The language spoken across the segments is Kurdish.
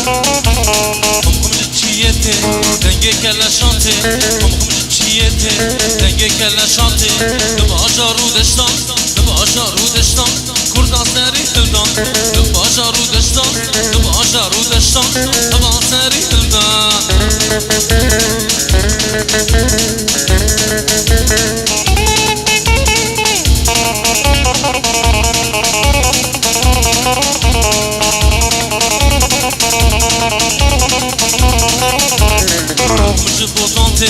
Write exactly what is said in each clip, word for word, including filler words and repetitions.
Him him ji çiyê tê, dengê keleşan tê. Him him ji çiyê tê, dengê keleşan tê. Li bajar û deştan, li bajar û deştan, Kurda serî hildan. Li bajar û deştan, li bajar û deştan, hema serî hildan. Him ji botan tê,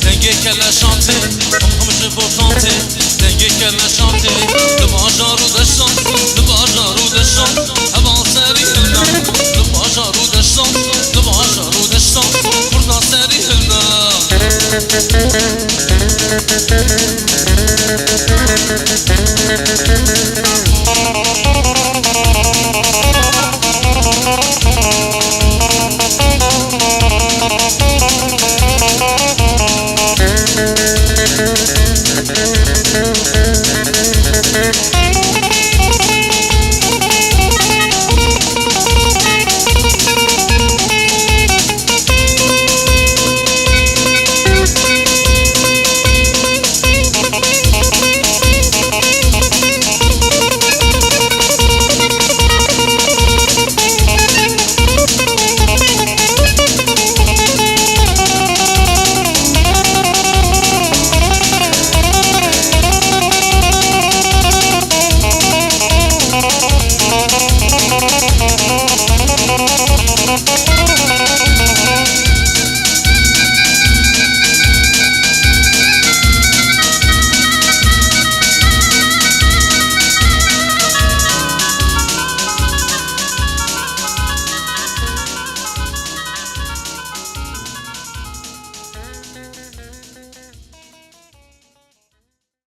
dengê keleşan tê. Him him ji botan tê, dengê keleşan tê. Li bajar û deştan, li bajar û deştan, heval serî hildan. Li bajar û deştan, li bajar û deştan, Kurda serî hildan.